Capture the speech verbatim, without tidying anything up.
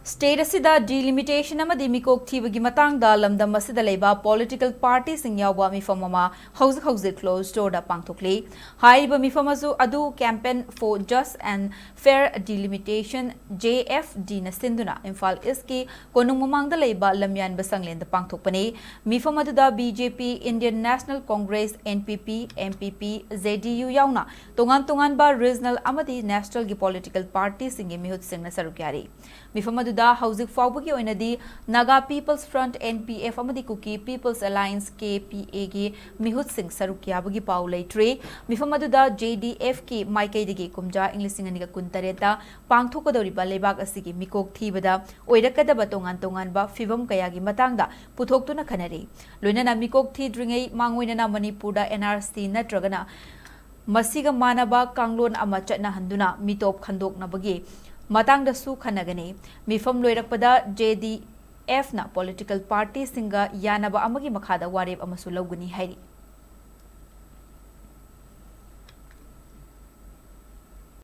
State ꯑꯁꯤꯗ delimitation ꯑꯃꯗꯤ ꯃꯤꯀꯣꯛ ꯊꯤꯕꯒꯤ ꯃꯇꯥꯡꯗ ꯂꯝꯗꯝ ꯑꯁꯤꯗ ꯂꯩꯕ political party ꯁꯤꯡ ꯌꯥꯎꯕ ꯃꯤꯐꯝ ꯑꯃ ꯍꯧꯖꯤꯛ ꯍꯧꯖꯤꯛ closed door ꯗ ꯄꯥꯡꯊꯣꯛꯂꯤ꯫ ꯍꯥꯏꯔꯤꯕ ꯃꯤꯐꯝ ꯑꯁꯨ ꯑꯗꯨ Campaign for Just and Fair Delimitation, J F D ꯅ ꯁꯤꯟꯗꯨꯅ ꯏꯝꯐꯥꯜ East ꯀꯤ ꯀꯣꯅꯨꯡ ꯃꯃꯥꯡꯗ ꯂꯩꯕ ꯂꯝꯌꯥꯟꯕ ꯁꯪꯂꯦꯟꯗ ꯄꯥꯡꯊꯣꯛꯄꯅꯤ꯫ ꯃꯤꯐꯝ ꯑꯗꯨꯗ B J P, Indian National Congress, N P P, M P P, J D U ꯌꯥꯎꯅ ꯇꯣꯉꯥꯟ ꯇꯣꯉꯥꯟꯕ regional ꯑꯃꯗꯤ national ꯒꯤ political party ꯁꯤꯡꯒꯤ ꯃꯤꯍꯨꯠꯁꯤꯡꯅ ꯁꯔꯨꯛ ꯌꯥꯔꯤ꯫ ꯃꯤꯐꯝ ꯑꯗꯨꯗ ꯍꯧꯖꯤꯛ ꯐꯥꯎꯕꯒꯤ ꯑꯣꯏꯅꯗꯤ Naga People's Front, N P F, ꯑꯃꯗꯤ Kuki People's Alliance, K P A, ꯒꯤ ꯃꯤꯍꯨꯠꯁꯤꯡ ꯁꯔꯨꯛ ꯌꯥꯕꯒꯤ ꯄꯥꯎ ꯂꯩꯇ꯭ꯔꯤ꯫ ꯃꯤꯐꯝ ꯑꯗꯨꯗ J D F ꯀꯤ ꯃꯥꯏꯀꯩꯗꯒꯤ ꯀꯨꯝꯖꯥ ꯏꯪ ꯂꯤꯁꯤꯡ ꯑꯅꯤꯒ ꯀꯨꯟꯇꯔꯦꯠꯇ ꯄꯥꯡꯊꯣꯛꯀꯗꯧꯔꯤꯕ ꯂꯩꯕꯥꯛ ꯑꯁꯤꯒꯤ ꯃꯤꯀꯣꯛ ꯊꯤꯕꯗ ꯑꯣꯏꯔꯛꯀꯗꯕ ꯇꯣꯉꯥꯟ ꯇꯣꯉꯥꯟꯕ ꯐꯤꯚꯝ ꯀꯌꯥꯒꯤ ꯃꯇꯥꯡꯗ ꯄꯨꯊꯣꯛꯇꯨꯅ ꯈꯟꯅꯔꯤ꯫ ꯂꯣꯏꯅꯅ ꯃꯤꯀꯣꯛ ꯊꯤꯗ꯭ꯔꯤꯉꯩ ꯃꯥꯡꯑꯣꯏꯅꯅ ꯃꯅꯤꯄꯨꯔꯗ N R C ꯅꯠꯇ꯭ꯔꯒꯅ ꯃꯁꯤꯒ ꯃꯥꯟꯅꯕ ꯀꯥꯡꯂꯣꯟ ꯑꯃ ꯆꯠꯅꯍꯟꯗꯨꯅ ꯃꯤꯇꯣꯞ ꯈꯟꯗꯣꯛꯅꯕꯒꯤ ꯃꯇꯥꯡꯗꯁꯨ ꯈꯟꯅꯒꯅꯤ꯫ ꯃꯤꯐꯝ ꯂꯣꯏꯔꯛꯄꯗ J D F ꯅ political party ꯁꯤꯡꯒ ꯌꯥꯅꯕ ꯑꯃꯒꯤ ꯃꯈꯥꯗ ꯋꯥꯔꯦꯞ ꯑꯃꯁꯨ ꯂꯧꯒꯅꯤ ꯍꯥꯏꯔꯤ꯫